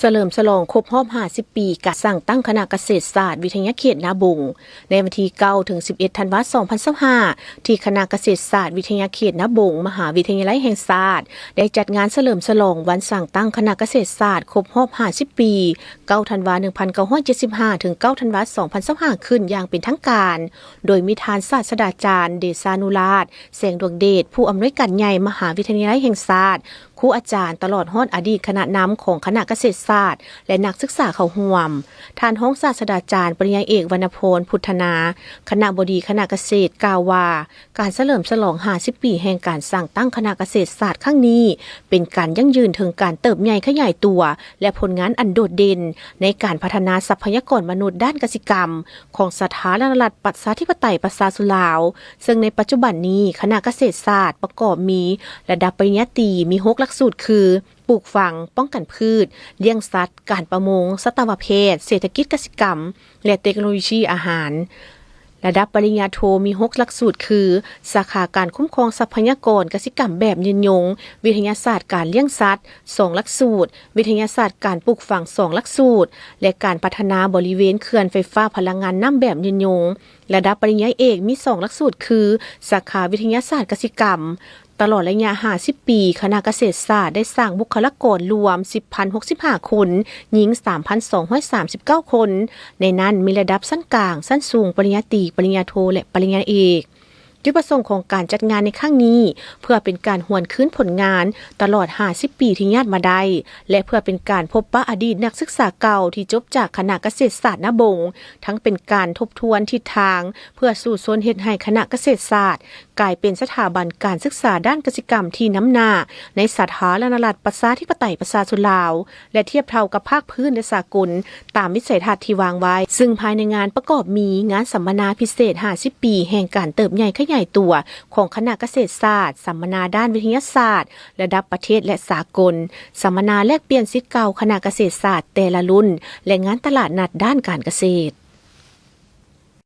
ສະເຫຼີມສະຫຼອງຄົບຮອບຫ້າສິບປີ ການສ້າງຕັ້ງຄະນະກະເສດສາດວິທະຍາເຂດນາບົງ ໃນວັນທີເກົ້າ ເຖິງ ສິບເອັດ ທັນວາ ສອງພັນຊາວຫ້າ ທີ່ຄະນະກະເສດສາດວິທະຍາເຂດນາບົງ ມະຫາວິທະຍາໄລແຫ່ງຊາດ ໄດ້ຈັດງານສະເຫຼີມສະຫຼອງວັນສ້າງຕັ້ງຄະນະກະເສດສາດຄົບຮອບຫ້າສິບປີ ເກົ້າ ທັນວາ ໜຶ່ງພັນເກົ້າຮ້ອຍເຈັດສິບຫ້າ ເຖິງ ເກົ້າ ທັນວາ ສອງພັນຊາວຫ້າ ຂຶ້ນຢ່າງເປັນທາງການ ໂດຍມີທ່ານສາດສະດາຈານ ເດຊານຸລາດ ແສງດວງເດດ ຜູ້ອຳນວຍການໃຫຍ່ມະຫາວິທະຍາໄລແຫ່ງຊາດ, ຄູອາຈານ ຕະຫຼອດຮອດອະດີດຄະນະນຳຂອງຄະນະກະເສດສາດ ແລະ ນັກສຶກສາເຂົ້າຮ່ວມ. ທ່ານຮອງສາດສະດາຈານ ປະລິນຍາເອກ ວັນນະພອນ ພຸດທະນາ ຄະນະບໍດີຄະນະກະເສດ ກ່າວວ່າ ການສະເຫຼີມສະຫຼອງຫ້າສິບປີແຫ່ງການສ້າງຕັ້ງຄະນະກະເສດສາດຄັ້ງນີ້ ເປັນການຢັ້ງຢືນເຖິງການເຕີບໃຫຍ່ຂະຫຍາຍຕົວ ແລະ ຜົນງານອັນໂດດເດັ່ນໃນການພັດທະນາຊັບພະຍາກອນມະນຸດດ້ານກະສິກຳ ຂອງສາທາລະນະລັດ ປະຊາທິປະໄຕ ປະຊາຊົນລາວ, ເຊິ່ງໃນປັດຈຸບັນນີ້ ຄະນະກະເສດສາດປະກອບມີລະດັບປະລິນຍາຕີ ມີຫົກຫຼັກສູດ ຄື ປູກຝັງ, ປ້ອງກັນພືດ, ລ້ຽງສັດ, ການປະມົງ, ສັດຕະວະແພດ, ເສດຖະກິດກະສິກຳ ແລະ ເຕັກໂນໂລຊີອາຫານ. ລະດັບປະລິນຍາໂທມີຫົກຫຼັກສູດ ຄື ສາຂາການຄຸ້ມຄອງຊັບພະຍາກອນກະສິກຳແບບຍືນຍົງ, ວິທະຍາສາດການລ້ຽງສັດ ສອງຫຼັກສູດ, ວິທະຍາສາດການປູກຝັງ ສອງຫຼັກສູດ ແລະ ການພັດທະນາບໍລິເວນເຂື່ອນໄຟຟ້າພະລັງງານນ້ຳແບບຍືນຍົງ. ລະດັບປະລິນຍາເອກມີສອງຫຼັກສູດ ຄື ສາຂາວິທະຍາສາດກະສິກຳ. ຕະຫຼອດໄລຍະຫ້າສິບປີ, ຄະນະກະເສດສາດໄດ້ສ້າງບຸກຄະລາກອນລວມ ສິບພັນຫົກສິບຫ້າຄົນ, ຍິງ ສາມພັນສອງຮ້ອຍສາມສິບເກົ້າຄົນ, ໃນນັ້ນມີລະດັບຊັ້ນກາງ, ຊັ້ນສູງ, ປະລິນຍາຕີ, ປະລິນຍາໂທ ແລະ ປະລິນຍາເອກ. ຈຸດປະສົງຂອງການຈັດງານໃນຄັ້ງນີ້ ເພື່ອເປັນການຫວນຄືນຜົນງານຕະຫຼອດຫ້າສິບປີທີ່ຍາດມາໄດ້ ແລະ ເພື່ອເປັນການພົບປະອະດີດນັກສຶກສາເກົ່າທີ່ຈົບຈາກຄະນະກະເສດສາດນາບົງ, ທັງເປັນການທົບທວນທິດທາງ ເພື່ອສູ້ຊົນເຮັດໃຫ້ຄະນະກະເສດສາດກາຍເປັນສະຖາບັນການສຶກສາດ້ານກະສິກຳທີ່ນຳໜ້າໃນສາທາລະນະລັດ ປະຊາທິປະໄຕ ປະຊາຊົນລາວ ແລະ ທຽບເທົ່າກັບພາກພື້ນ ແລະ ສາກົນ ຕາມວິໄສທັດທີ່ວາງໄວ້, ຊຶ່ງພາຍໃນງານປະກອບມີງານສຳມະນາພິເສດຫ້າສິບປີແຫ່ງການເຕີບໃຫຍ່ຂະຫຍາຍຕົວຂອງຄະນະກະເສດສາດ, ສຳມະນາດ້ານວິທະຍາສາດລະດັບປະເທດ ແລະ ສາກົນ, ສຳມະນາແລກປ່ຽນສິດເກົ່າຄະນະກະເສດສາດແຕ່ລະລຸ້ນ ແລະ ງານຕະຫຼາດນັດດ້ານການກະເສດ.